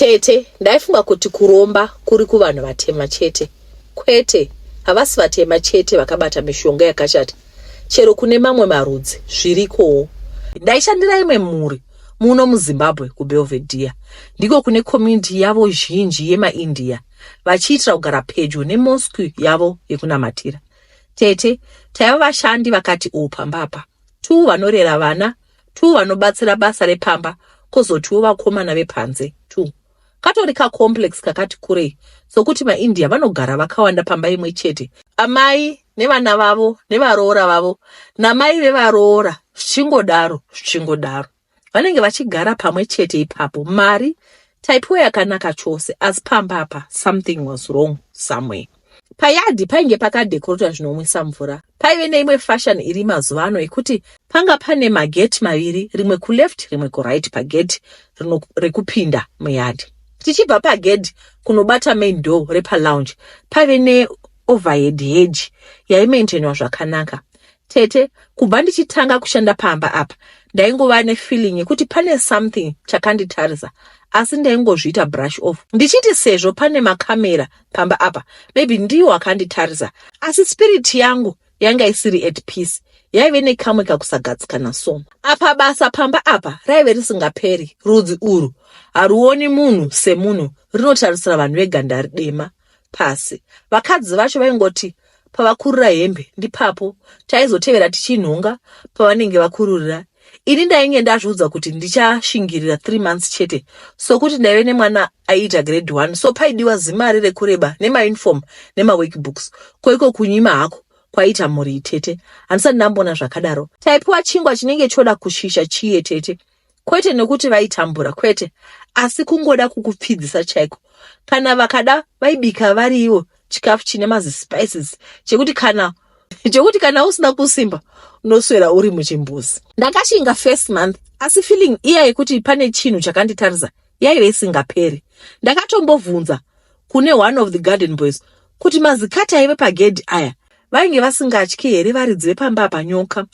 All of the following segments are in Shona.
Tete, ndaifunga kuti kuromba kuri kuvanhu vatema chete. Kwete, havasi vatema chete vakabata mishonga yakashata. Chero kune mamwe marudzi zvirikowo. Ndaishandira imwe mhuri muno muZimbabwe kuBelvedere. Ndiko kune community yavo zhinji yemaIndia vachiitira kugara pedyo nemosque yavo yekunamatira. Tete, taiva vashandi vakati o pamba apa. Two vanorera vana, two vanobatsira basa repamba, kozotiwo vakomana vepanze two. Katori kacomplex kakati kurei sokuti maIndia vanogara vakawanda pamba imwe chete. Amai nevana vavo nevaroora vavo namai vevaroora zvichingodaro zvichingodaro. Vanenge vachigara pamwe chete ipapo. Mari taipiwa yakanaka chose asi pamba apa something was wrong somewhere. Payadhi painge pakadhekorotwa zvinomwisa mvura. Paive neimwe fashion iri mazuva ano yekuti panga pane magate maviri, rimwe kuleft rimwe kuright pagate rekupinda muyadhi. Tichibva pagedhi kunobata main door repalounge paive neoverhead hedge yaimaintainwa zvakanaka. Tete, kubva ndichitanga kushanda pamba apa ndaingova nefeeling yekuti pane something chakanditarisa asi ndaingozviita brush off ndichiti sezvo pane makamera pamba apa maybe ndiwo akanditarisa asi spirit yangu yanga isiri at peace yaive nekamwe kakusagadzikana so apa basa pamba apa raive risingaperi rudzi urwu haruoni munhu semunhu rinotarisira vanhu veganda ridema pasi vakadzi vacho vaingoti pavakurura hembe ndipapo taizotevera tichinhonga pavanenge vakururira ini ndainge ndazviudza kuti ndichashingirira 3 months chete sokuti ndaive nemwana aiita grade 1 so paidiwa zimari rekureba nemauniform nemaworkbooks koiko kunyima hako kwaiita mhuri itete handisati ndamboona zvakadaro taipiwa chingwa chinenge choda kushisha chiye tete kwete nekuti vaitambura kwete asi kungoda kukupfidzisa chaiko kana vakada vaibika variivo chikafu chine mazispices chekuti kana chekuti kana usina kusimba unoswera uri muchimbuzi ndakashinga first month asi feeling iya yekuti pane chinhu chakanditarisa yaive isingaperi ndakatombobvunza kune one of the garden boys kuti mazikati aive pagedhi aya vainge vasingatyi here varidzi vepamba apa nyoka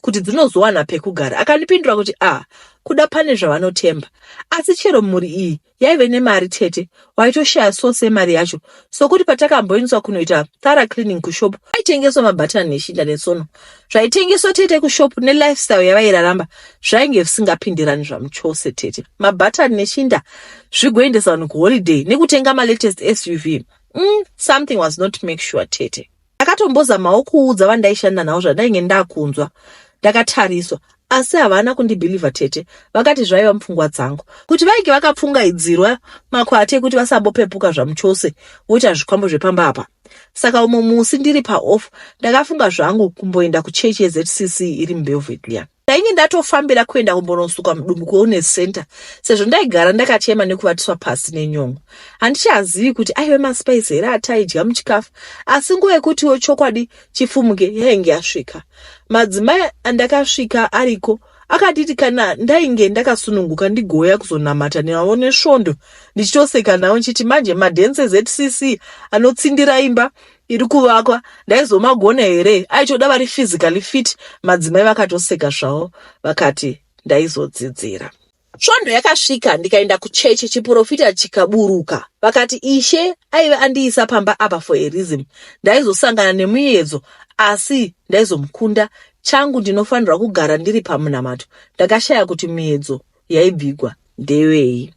kuti dzinozowana pekugara akandipindura kuti a ah, kuda pane zvavanotemba asi chero mhuri iyi yaive nemari tete waitoshaya source yemari yacho sokuti patakamboendeswa kunoita thorough cleaning kushop aitengeswa mabhatani neshinda netsono zvaitengeswa tete kushop nelifestyle yavairaramba zvainge zvisingapindirani zvamuchose tete mabhatani neshinda zvigoendesa vanhu kuholiday nekutenga malatest suv something was not make sure tete ndakatombozamawo kuudza vandaishanda navo zvandainge ndakunzwa ndakatariswa asi havana kundibhilivha tete vakati zvaiva mupfungwa dzangu kuti vainge vakapfungaidzirwa makwati ekuti vasambopepuka zvamuchose voita zvikwambo zvepamba apa saka umwe musi ndiri paoff ndakafunga zvangu kumboenda kuchechi yezcc iri mubelvedere ndainge ndatofambira kuenda kumbonosuka mudumbu kuwellness center sezvo ndaigara ndakachema nekuvatiswa pasi nenyongo handichazivi kuti aive maspice here ataidya muchikafu asi nguva yekutiwo chokwadi chifumuke yainge yasvika madzimai andakasvika ariko akatiti kana ndainge ndakasununguka ndigouya kuzonamata navo nesvondo ndichitoseka navo ndichiti manje madhense zcc anotsindira imba iri kuvakwa ndaizomagona here aitoda vari physically fit madzimai vakatoseka zvavo vakati ndaizodzidzira svondo yakasvika ndikaenda kuchechi chiprofita chikaburuka vakati ishe aive andiisa pamba apa for a reason ndaizosangana nemuedzo asi ndaizomukunda changu ndinofanirwa kugara ndiri pamunamato ndakashaya kuti miedzo yaibvigwa ndewei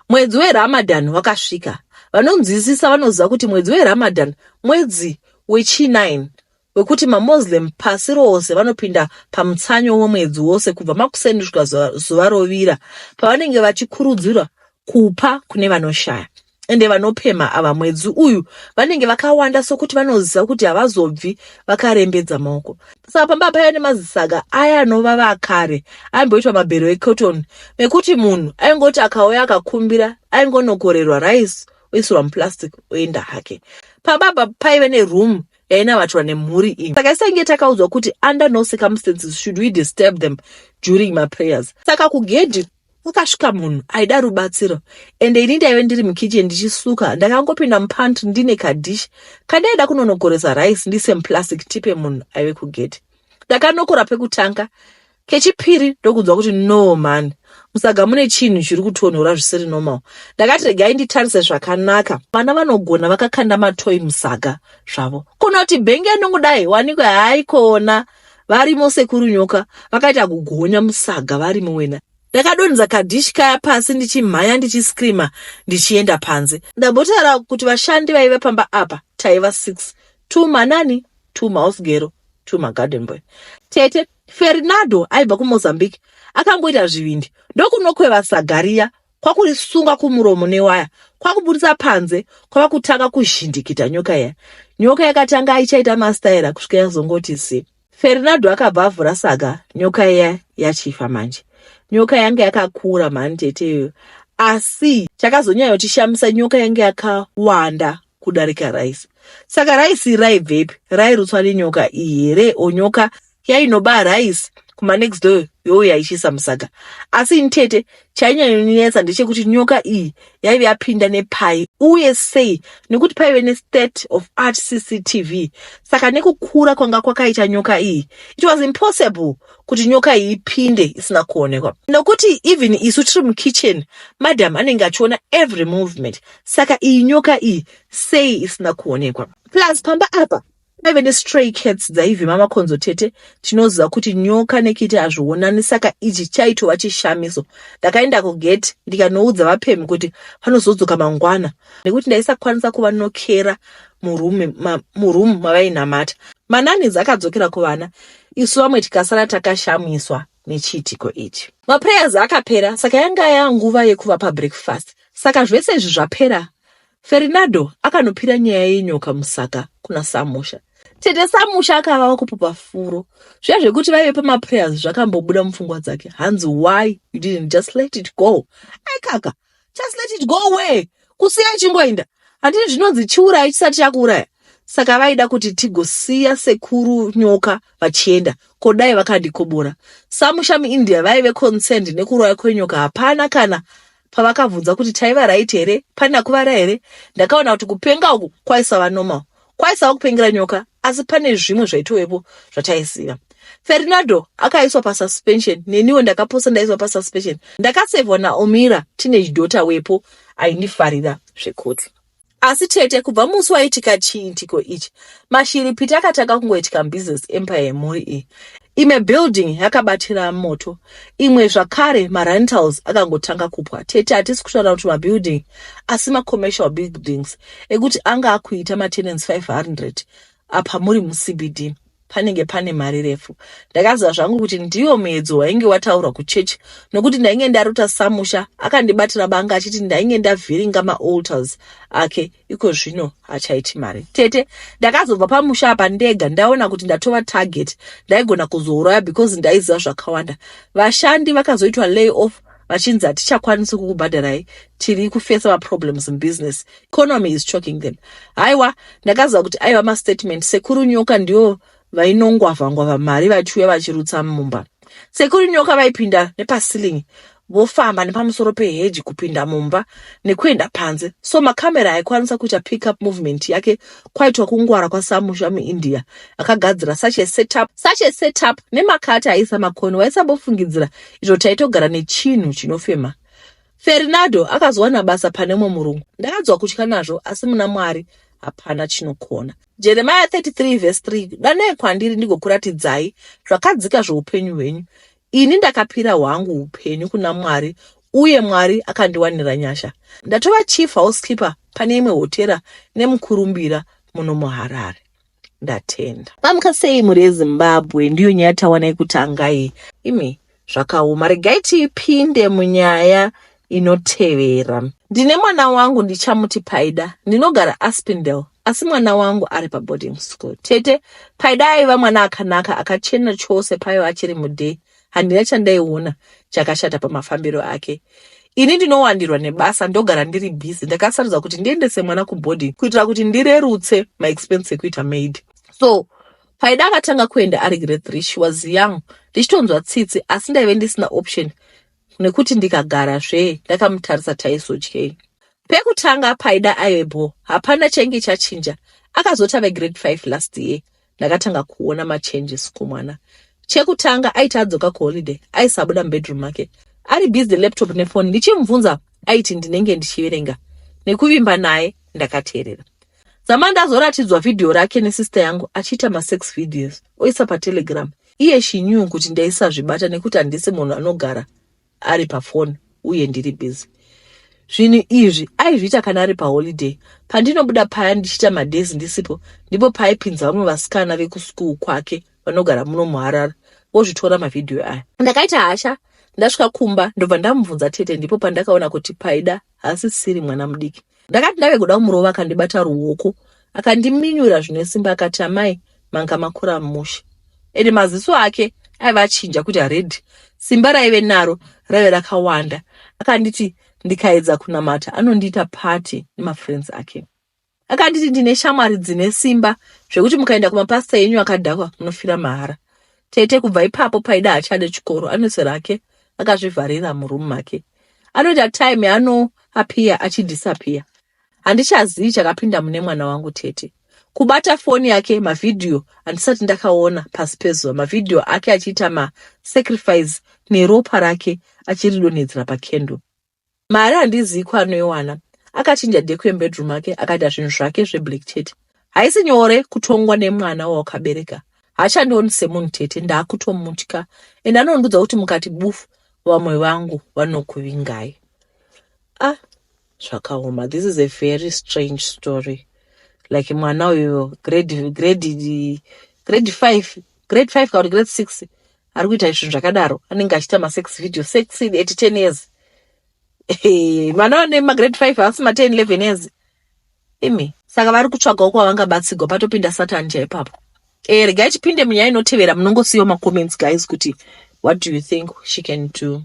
mwedzi weramadan wakasvika vanonzwisisa vanoziva kuti mwedzi weramadan mwedzi wechi9 wekuti mamuslim pasi rose vanopinda pamutsanyo wemwedzi wose kubva makuseni kusvika zuva rovira pavanenge vachikurudzirwa kupa kune vanoshaya ende vanopemha ava mwedzi uyu vanenge vakawanda sokuti vanoziva kuti havazobvi vakarembedza maoko saka pamba paiva nemazisaga aya anovava akare aimboitwa mabhero ecotton mekuti munhu aingoti akauya akakumbira aingonokorerwa rice oisirwa muplastic oenda hake pababa paive neroom yainamatwa nemhuri iyi saka isainge takaudzwa kuti under no circumstances should we disturb them during maprayers saka kugedhi kwakasvika munhu aida rubatsiro ende ini ndaive ndiri mukitchen ndichisuka ndakangopinda mupantry ndine kadhishi kandaida kunonokoresa rice ndise muplastic tipe munhu aive kugedhi ndakanokora pekutanga kechipiri ndokunzwa kuti no man Musaga mune chinhu chiri kutonhora zvisiri normal. Ndakati regai nditarise zvakanaka. Vana vanogona vakakanda matoyi musaga zvavo. Kunoti bhengenu kudai wanikwe haikona. Varimo sekuru nyoka vakaita kugonya musaga varimo wena. Ndakadonhedza kadhishi kaya pasi ndichimhanya ndichiscreamer ndichienda panze. Ndambotaura kuti vashandi vaiva pamba apa taiva 6 two manani two mahouse girl two magarden boy. Tete Fernando aibva kuMozambique akangoita zvivindi ndokunokweva saga riya kwakurisunga kumuromo newaya kwakuburitsa panze kwava kutanga kuzhindikita nyoka iya. Nyoka yakatanga ichaita mastaira kusvika yazongoti zi. Fernando akabva avhura saga nyoka iya yachifa manje. Nyoka yanga yakakura mhani tete iyoyo asi chakazonyanyotishamisa nyoka yanga yakawanda kudarika rice. Saka rice raibvepi? Rairutswa nenyoka iyi here o nyoka yainoba rice kumanext door youya ichiisa musaga? Asi ini tete chainyanyonetsa ndechekuti nyoka iyi yaive yapinda nepai uye sei nekuti paive nestate of art cctv saka nekukura kwanga kwakaita nyoka iyi it was impossible kuti nyoka iyi ipinde isina kuonekwa nokuti even isu tiri mukitchen madam anenge achiona every movement saka iyi nyoka iyi sei isina kuonekwa plus pamba apa paive nestray cats dzaivhima makonzo tete tinoziva kuti nyoka nekiti hazvionani saka ichi chaitova chishamiso ndakaenda kugate ndikanoudza vapemhi kuti vanozodzoka mangwana nekuti ndaisakwanisa kuvanokera muroom mavainamata mananis akadzokera kuvana isu vamwe tikasara takashamiswa nechiitiko ichi maprayers akapera saka yanga yanguva yekuvapa breakfast saka zvese izvi zvapera Fernando akanopira nyaya yenyoka musaga kuna Samusha. Tete Samusha akava wakupupa furo. Zviya zvekuti vaive pamaprayers zvakambobuda mupfungwa dzake. Hanzi why you didn't just let it go? Aikaka, just let it go away. Kusiya ichingoenda. Handiti zvinonzi chiuraya chisati chakuuraya. Saka vaida kuti tigosiya sekuru nyoka vachienda. Ko dai vakandikobora. Samusha muIndia vaive concerned nekuroya kwenyoka hapana kana Pavakabvunza kuti taiva right here, pane akuvara here, ndakaona kuti kupenga uku kwaisava normal. Kwaisava kupengera nyoka, asi pane zvimwe zvaitovepo zvataiziva. Fernando akaiswa pasuspension, neniwo ndakaposa ndaiswa pasuspension. Ndakasevhwa naOmira, teenage daughter wepo aindifarira zvekuti. Asi tete, kubva musi waitika chiitiko ichi, mashiripiti akatanga kungoitika mubusiness empire yemhuri iyi. Imwe building yakabatira moto, imwe zvakare marentals akangotanga kupwa. Tete, hatisi kutaura kuti mabuilding, asi macommercial buildings ekuti anga akuita matenants 500 apa muri muCBD. Panenge pane mari refu. Ndakaziva zvangu kuti ndiwo muedzo wainge wataurwa kuchechi nokuti ndainge ndarota samusha akandibatira banga achiti ndainge ndavhiringa maalters ake iko zvino hachaiti mari. Tete, ndakazobva pamusha apa ndega ndaona kuti ndatova target ndaigona kuzouraya because ndaiziva zvakawanda. Vashandi vakazoitwa lay off vachinzi hatichakwanisi kukubhadharai tiri kufesa maproblems mubusiness economy is choking them haiwa ndakaziva kuti aiva mastatement sekuru nyoka ndivo vainongwavha ngwavha mari vachiuya vachirutsa mumba sekuru nyoka vaipinda nepaceiling vofamba nepamusoro peheji kupinda mumba nekuenda panze so makamera aikwanisa kuita pick up movement yake kwaitwa kungwara kwasamusha muindia akagadzira such a setup, such a setup nemakati aisa makoni waisambofungidzira izvo taitogara nechinhu chinofema Fernando akazowana basa pane umwe murungu. Ndakanzwa kutya nazvo asi muna Mwari hapana chinokona. Jeremiah 33 verse 3 Danai kwandiri ndigokuratidzai zvakadzika zvoupenyu hwenyu. Ini ndakapira hwangu upenyu kuna Mwari uye Mwari akandiwanira nyasha. Ndatova chief housekeeper pane imwe hotera nemukurumbira muno muHarare. Ndatenda. Mamuka sei mhuri yeZimbabwe? Ndiyo nyaya tawana yekutanga iyi. Imi zvakaoma. Regai tipinde munyaya inotevera. Ndine mwana wangu ndichamuti Paida. Ndinogara Aspindale asi mwana wangu ari paboarding school. Tete, Paida aiva mwana akanaka akachena chose paiva achiri muday. Handina chandaiona chakashata pamafambiro ake. Ini ndinowandirwa nebasa ndogara ndiri busy. Ndakasarudza kuti ndiendese mwana kuboarding kuitira kuti ndirerutse maexpense ekuita maid. So Paida akatanga kuenda ari grade 3 she was young ndichitonzwa tsitsi asi ndaive ndisina option nekuti ndikagara zvee ndakamutarisa taizodyei. Pekutanga Paida aive bho hapana chainge chachinja akazoti ave grade 5 last year ndakatanga kuona machanges kumwana. Chekutanga aiti adzoka kuholiday aisabuda mubedroom make. Ari busy laptop nefoni ndichimubvunza aiti ndinenge ndichiverenga. Nekuvimba naye ndakateerera. Zama ndazoratidzwa vhidhiyo rake nesister yangu achiita masex videos oisa patelegram. Iye she knew kuti ndaisazvibata nekuti handisi munhu anogara ari pafoni uye ndiri busy. Zvinhu izvi aizviita kana ari paholiday. Pandinobuda paya ndichiita madays ndisipo ndipo paaipinza vamwe vasikana vekuschool kwake vanogara muno muHarare vozvitora mavhidhiyo aya. Ndakaita hasha ndasvika kumba ndobva ndamubvunza tete ndipo pandakaona kuti Paida haasisiri mwana mudiki. Ndakati ndave kuda kumurova akandibata ruoko akandiminyura zvine simba akati amai manga makura mushe. Ende maziso ake aiva achinja kuita red. Simba raive naro raive rakawanda. Akanditi ndikaedza kunamata anondiita party nemafriends ake. Akanditi ndine shamwari dzine simba zvekuti mukaenda kumapasita enyu akadhakwa munofira mahara. Tete kubva ipapo Paida haachade chikoro anoswera hake akazvivharira muroom make. Anoita time yaanoappear achidisappear. Handichazivi chakapinda mune mwana wangu tete. Kubata foni yake mavhidhiyo andisati ndakaona pasi pezuva mavhidhiyo ake achiita masacrifice neropa rake achiridonhedzera pacandle. Mari handizivi kwaanoiwana. Akachinja deco yemubedroom make akaita zvinhu zvake zveblack chete. Haisi nyore kutongwa nemwana wawakabereka. Haachandioni semunhu tete ndakutomutya and anondiudza kuti mukati bufu vamwe vangu vanokuvingai. Ah, zvakaoma. This is a very strange story. Like mwana uyu grade grade grade 5 grade 5 kana kuti grade 6 ari kuita zvinhu zvakadaro anenge achiita masex video sex at 10 years mwana ane magrade 5 haasi ma 10 11 years imi saka vari kutsvagawo kwavangabatsigwa patopinda satani chaipapo e regai tipinde munyaya inotevera munongosiyawo macomments guys kuti what do you think she can do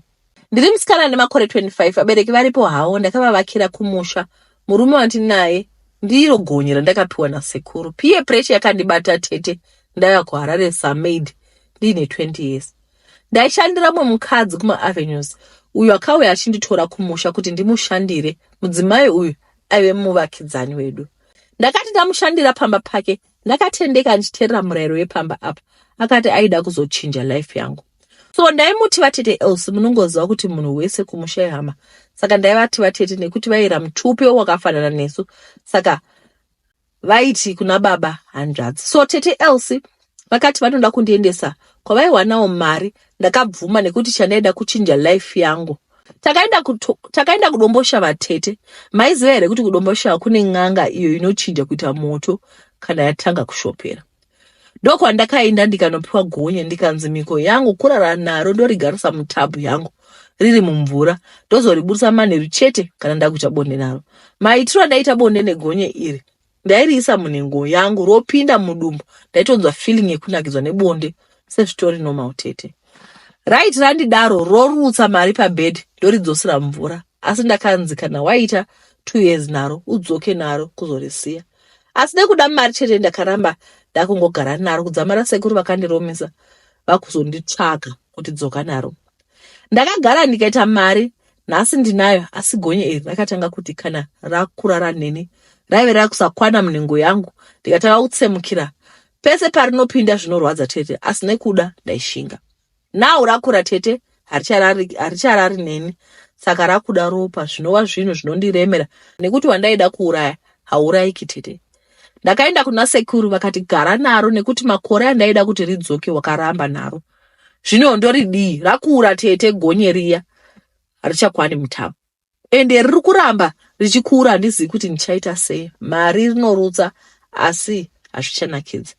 Ndiri musikana ane makore 25, vabereki varipo havo, ndakavavakira kumusha. Murume wandinaye ndiro gonye randakapiwa nasekuru. Peer pressure yakandibata tete ndauya kuHarare samaid ndiine 20 years. Ndaishandira mumwe mukadzi kumaavenues uyo akauya achinditora kumusha kuti ndimushandire. Mudzimai uyu aive muvakidzani wedu. Ndakati ndamushandira pamba pake ndakatendeka ndichiterera murayiro wepamba apa akati aida kuzochinja life yangu. So ndaimuti vatete Else, munongoziva kuti munhu wese kumusha ihama, saka ndaivati vatete nekuti vaira mutupi wakafanana nesu, saka vaiti kuna baba hanzvadzi. So tete Else vakati vanoda kundiendesa kwavaiwanawo mari, ndakabvuma nekuti chandaida kuchinja life yangu. Takaenda takaenda kuDomboshava tete. Maiziva here kuti kuDomboshava kune n'anga iyo inochinja kuita moto kana yatanga kushopera? Ndokwandakaenda ndikanopiwa gonye ndikanzi mhiko yangu kurara naro ndorigarisa mutabhu yangu riri mumvura ndozoriburisa manheru chete kana ndakuita bonde naro. Maitiro andaita bonde negonye iri ndairiisa munhengo yangu ropinda mudumbu ndaitonzwa feeling yekunakidzwa nebonde sezvitori normal tete. Right randidaro rorutsa mari pabed ndoridzosera mumvura asi ndakanzi kana waita 2 years naro udzoke naro kuzorisiya. Asi nekuda mari chete ndakaramba ndakungogara naro kudzamara sekuru vakandiromesa vakuzonditsvaga kuti dzoka naro. Ndakagara ndikaita mari nhasi ndinayo asi gonye iri rakatanga kuti kana rakurara neni raive rakusakwana munhengo yangu ndikatanga kutsemukira pese parinopinda zvinorwadza tete asi nekuda ndaishinga. Now rakura tete haricharari haricharari neni saka rakuda ropa zvinova zvinhu zvinondiremera nekuti wandaida kuuraya haurayiki tete. Ndakaenda kuna sekuru vakati gara naro nekuti makore andaida kuti ridzoke wakaramba naro. Zvino ndoridii rakura tete gonye riya harichakwani mutabo. Ende riri kuramba richikura handizivi kuti ndichaita sei. Mari rinorutsa asi hazvichanakidzi.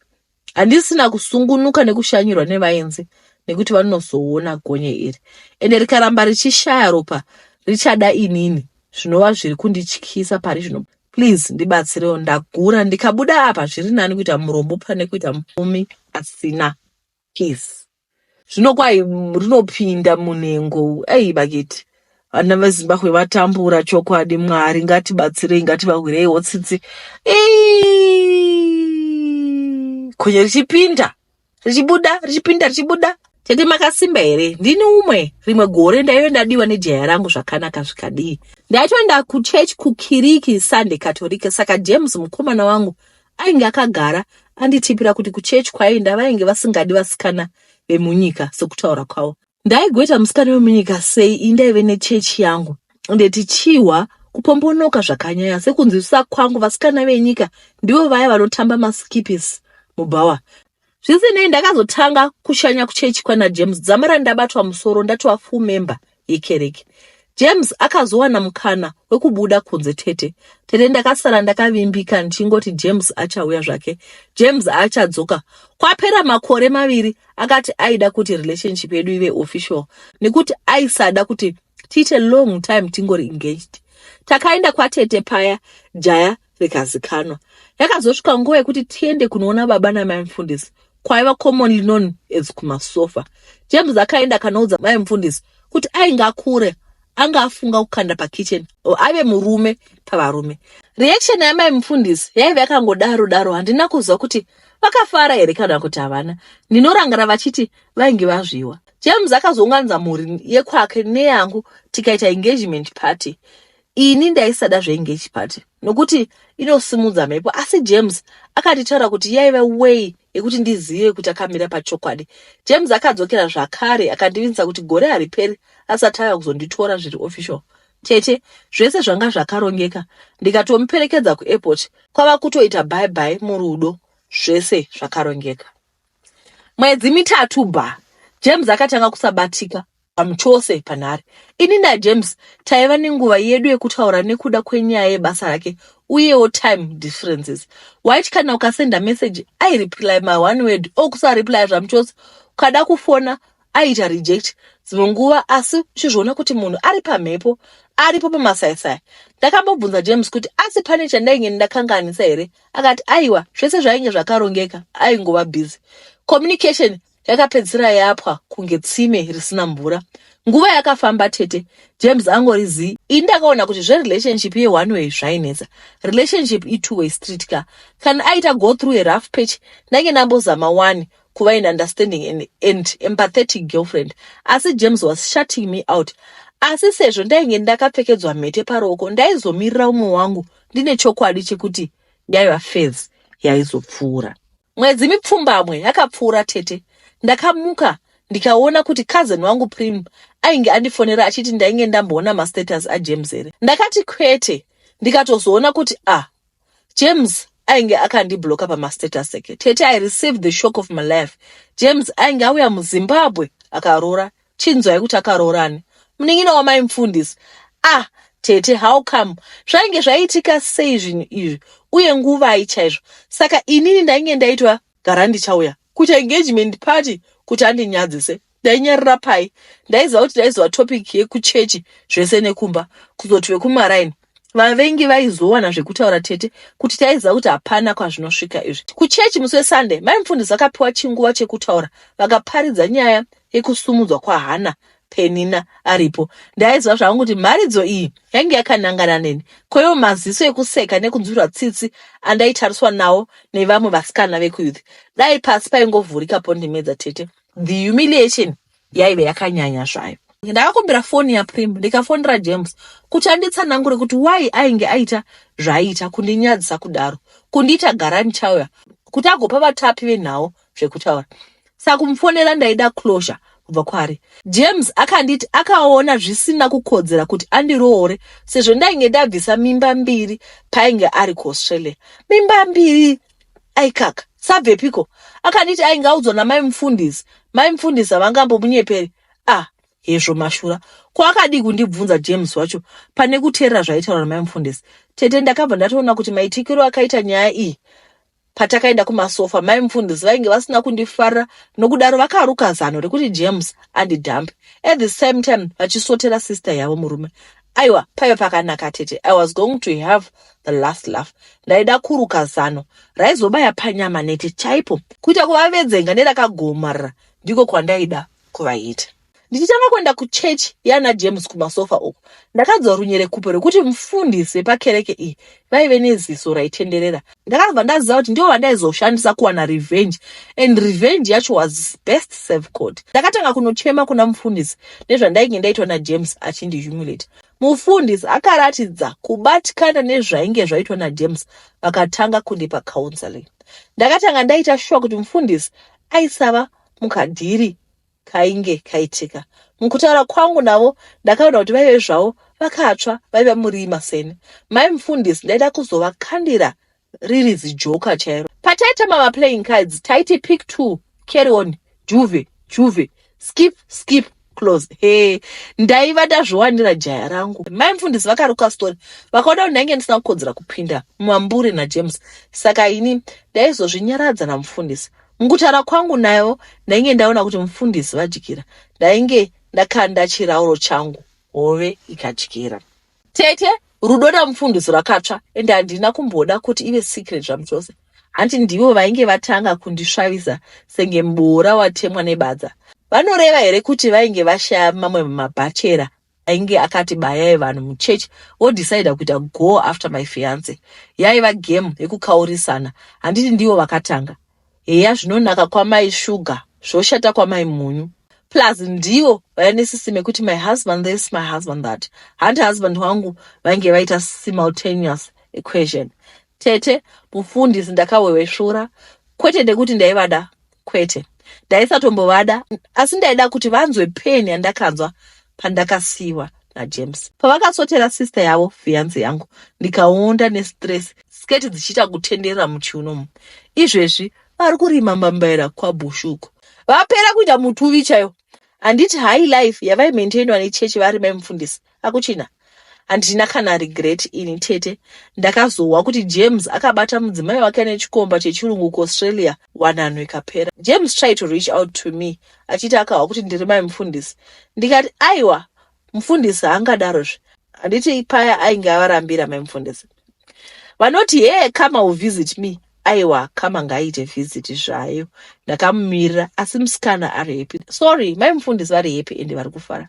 Handisina kusungunuka nekushanyirwa nevaenzi nekuti vanozoona gonye iri. Ende rikaramba richishaya ropa richada inini zvinova zviri kundityisa pari zvino. Please ndibatsirewo ndagura ndikabuda apa zviri nani kuita murombo pane kuita mupfumi asina peace. Zvino kwai rinopinda munhengo ei bakiti vana veZimbabwe vatambura chokwadi Mwari ngatibatsirei ngativahwireiwo tsitsi gonye richipinda richibuda richipinda richibuda tete makasimba here ndini umwe rimwe gore ndaive ndadiwa nejaya rangu zvakanaka zvikadii ndaitoenda kuchurch kukiriki Sunday Catholic saka James mukomana wangu Ainge akagara anditipira kuti kuchurch kwaienda vainge vasingadi vasikana vemunyika sekutaura kwavo. Ndaigoita musikana wemunyika sei ini ndaive nechechi yangu ende tichihwa kupombonoka zvakanyanya sekunzwisisa kwangu vasikana venyika ndivo vaya vanotamba maskipis mubhawa. Zvisinei ndakazotanga kushanya kuchechi kwana James dzamara ndabatwa musoro ndatova full member yekereke. James akazowana mukana wekubuda kunze tete. Tete ndakasara ndakavimbika ndichingoti James achauya zvake. James achadzoka. Kwapera makore maviri akati aida kuti relationship yedu ive official nekuti aisada kuti tiite long time tingori engaged. Takaenda kwatete paya jaya rikazikanwa. Yakazosvika nguva yekuti tiende kunoona baba namai mufundisi kwaiva commonly known as kumasofa. James akaenda akanoudza mai mufundisi kuti ainge akure anga afunga kukanda pakitchen or ave murume pavarume. Reaction yamai mufundisi yaive yakangodaro daro, handina kuziva kuti vakafara here kana kuti havana. Ndinorangara vachiti vainge vazviwa. James akazounganidza mhuri yekwake neyangu tikaita engagement party. Ini ndaisada zveengage party nokuti inosimudza mhepo asi James akanditaura kuti yaiva way yekuti ndizive kuti akamira pachokwadi. James akadzokera zvakare akandivimbisa kuti gore hariperi asati auya kuzonditora zviri official. Tete, zvese zvanga zvakarongeka ndikatomuperekedza kuairport kwava kutoita bye bye murudo zvese zvakarongeka. Mwedzi mitatu ba James akatanga kusabatika chose panhare. Ini naJames taiva nenguva yedu yekutaura nekuda kwenyaya yebasa rake uyewo time differences. Waiti kana ukasenda message aireply ma one word or kusareply zvamuchose. Ukada kufona aiita reject dzimwe nguva asi uchizviona kuti munhu ari pamhepo aripo pamasaisai. Ndakambobvunza James kuti asi pane chandainge ndakanganisa here akati aiwa zvese zvainge zvakarongeka aingova busy. Communication yakapedzisira yapwa kunge tsime risina mvura. Nguva yakafamba tete, James angori zii. Ini ndakaona kuti zverelationship yeone way zvainetsa. Relationship itwo way street ka. Kana aita go through a rough patch, ndainge ndambozama wani kuva an understanding and empathetic girlfriend. Asi James was shutting me out. Asi sezvo ndainge ndakapfekedzwa mhete paruoko, ndaizomirira umwe wangu ndine chokwadi chekuti yaiva phase yaizopfuura. Mwedzi mipfumbamwe yakapfuura tete. Ndakamuka ndikaona kuti cousin wangu Prim ainge andifonera achiti ndainge ndamboona mastatus aJames here. Ndakati kwete ndikatozoona kuti ah James ainge akandibloka pamastatus ake. Tete, I received the shock of my life. James ainge auya muZimbabwe akaroora. Chinzwai kuti akaroora ani? Munin'ina wamai mufundisi. Ah tete, how come? Zvainge zvaitika sei zvinhu izvi uye nguvai chaizvo? Saka inini ndainge ndaitwa gara ndichauya kuita engagement party kuti andinyadzise. Ndainyarira pai? Ndaiziva kuti ndaizova topic yekuchechi zvese nekumba. Kuzoti vekumaraini vavengi vaizowana zvekutaura tete kuti taiziva kuti hapana kwazvinosvika izvi. Kuchechi musi weSunday mai mufundisi vakapiwa chinguva chekutaura vakaparidza nyaya yekusumudzwa kwaHana Penina aripo. Ndaiziva zvangu kuti mharidzo iyi yainge yakanangana neni. Koiwo maziso ekuseka nekunzwirwa tsitsi andaitariswa nawo nevamwe vasikana vekuyouth. Dai pasi paingovhurika pondimedza tete. The humiliation yaive yakanyanya zvayo. Ndakakumbira foni yaPrim ndikafonera James kuti anditsanangure kuti why ainge aita zvaaiita kundinyadzisa kudaro, kundiita garani chauya kuti agopa vatapi venhau zvekutaura. Saka kumufonera ndaida closure kubva kwaari. James akanditi akaona zvisina kukodzera kuti andiroore sezvo ndainge ndabvisa mimba mbiri paainge ari kuAustralia. Mimba mbiri aikaka sabvepiko? Akanditi ainge audzwa namai mufundisi. Mai mufundisi havangambomunyeperi. Ah, hezvo mashura. Ko akadii kundibvunza James wacho pane kuteerera zvaitaurwa namai mufundisi? Tete ndakabva ndatoona kuti maitikiro akaita nyaya iyi Patakaenda kumasofa mai mufundisi vainge vasina kundifarira nokudaro vakaruka zano rekuti James andidhampe at the same time vachisotera sister yavo murume. Aiwa paive pakanaka tete, I was going to have the last laugh. Ndaida kuruka zano raizobaya panyama nete chaipo kuita kuvavedzenga nerakagomarara ndiko kwandaida kuvaita. Ndichitanga kuenda kuchechi yana James kumasofa uku, ndakanzwa runyerekupe rwekuti mufundisi vepakereke iyi vaive neziso raitenderera. Ndakabva ndaziva kuti ndivo vandaizoshandisa kuwana revenge and revenge yacho was best serve court. Ndakatanga kunochema kuna mufundisi nezvandainge ndaitwa naJames achindihumiliate. Mufundisi akaratidza kubatikana nezvainge zvaitwa naJames vakatanga kundipa counseling. Ndakatanga ndaita sure kuti mufundisi aisava mukadhiri. kainge kaitika. Mukutaura kwangu navo ndakaona kuti vaive zvavo vakatsva vaiva murima seni. Mai mufundisi ndaida kuzovakandira riri zijoka chairo. Pataitamba maplaying cards taiti pick two, carry on, juve, juve, skip, skip, close. He, ndaiva ndazviwanira jaya rangu. Mai mufundisi vakaruka story vakaona kuti ndainge ndisina kukodzera kupinda mumambure naJames saka ini ndaizozvinyaradza namufundisi. Mukutaura kwangu navo ndainge ndaona kuti mufundisi vadyira. Ndainge ndakanda chirauro changu hove ikadyira. Tete, rudo namufundisi rwakatsva ende handina kumboda kuti ive secret zvamuchose. Hanti ndivo vainge vatanga kundisvavisa senge muboora watemwa nebadza. Vanoreva here kuti vainge vashaya mamwe mabhachera ainge akati bayai vanhu muchurch vodecida kuita go after my fiance. Yaiva game yekukaurisana handiti ndivo vakatanga. Heya zvinonaka kwamai sugar zvoshata kwamai munyu. Plus ndivo vaiva nesystem yekuti my husband this my husband that. Hanti husband wangu vainge vaita simultaneous equation. Tete mufundisi ndakawewesvura kwete nekuti ndaivada kwete ndaisatombovada asi ndaida kuti vanzwe pain yandakanzwa pandakasiyiwa naJames. Pavakasotera sister yavo fiance yangu ndikaonda nestress sketi dzichiita kutenderera muchiuno umu. Izvezvi vari kurima mbambaira kwaBushu uko. Vapera kuita mutuvi chaiwo. Handiti high life yavaimaintainwa nechechi vari mai mufundisi akuchina. Handina kana regret ini tete. Ndakazohwa kuti James akabata mudzimai wake nechikomba chechirungu kuAustralia wanano ikapera. James tried to reach out to me achiti akahwa kuti ndiri mai mufundisi. Ndikati aiwa mufundisi haangadarozve. Handiti paya ainge avarambira mai mufundisi. Vanoti hee come will visit me. Aiwa kama ngaaite visit zvayo. Ndakamumirira asi musikana ari happy. Sorry mai mufundisi vari happy ende vari kufara.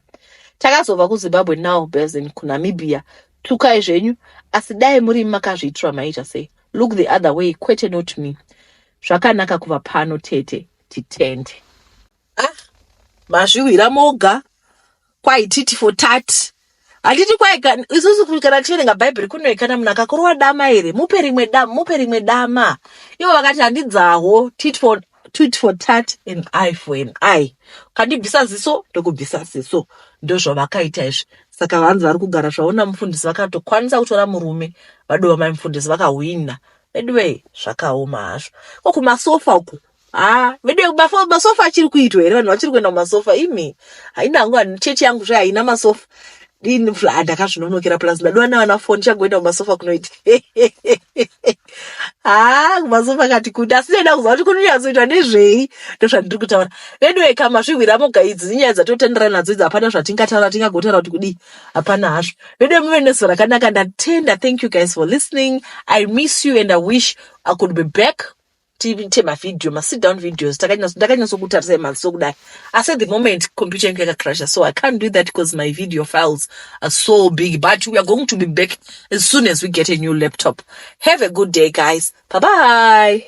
Takazobva kuZimbabwe now Bezin kuNamibia. Tukai zvenyu asi dai muri makazviitira maita sei. Look the other way kwete not me. Zvakanaka kuva pano tete titende. Ah, mazviwira moga kwai titi for tat handiti kwai isusu kana tichiverenga bhaibheri kunoi kana munhu akakurova dama here mupe rimwe dama mupe rimwe dama ivo vakati handidzawo tit for tit for tat and eye for an eye ukandibvisa ziso ndokubvisa ziso ndozvavakaita izvi saka vanzi vari kugara zvaona mufundisi vakatokwanisa kutora murume vadova mai mufundisi vakahwina veduwee zvakaoma hazvo ko kumasofa uku Ah, vedu masofa achiri kuitwa here vanhu vachiri kuenda kumasofa imi haina hangu chechi yangu zve haina masofa ini ndakazvinonokera plus ndadiwa navana foni chagoenda kumasofa kunoita haa kumasofa kati kuti asi ndaida kuziva kuti kunonyatsoitwa nezvei ndozvandiri kutaura veduwe kama zvihwira moga idzi inyaya dzatotendera nadzo idzi hapana zvatingataura tingagotaura kuti kudii hapana hazvo veduwe muve nezuva rakanaka ndatenda thank you guys for listening i miss you and i wish i could be back tiite mavhidhiyo masit down videos ndakanyatso maziso kudai asi at the moment computer yangu yakacrasha so i can't do that because my video files are so big but we are going to be back as soon as we get a new laptop have a good day guys bye bye.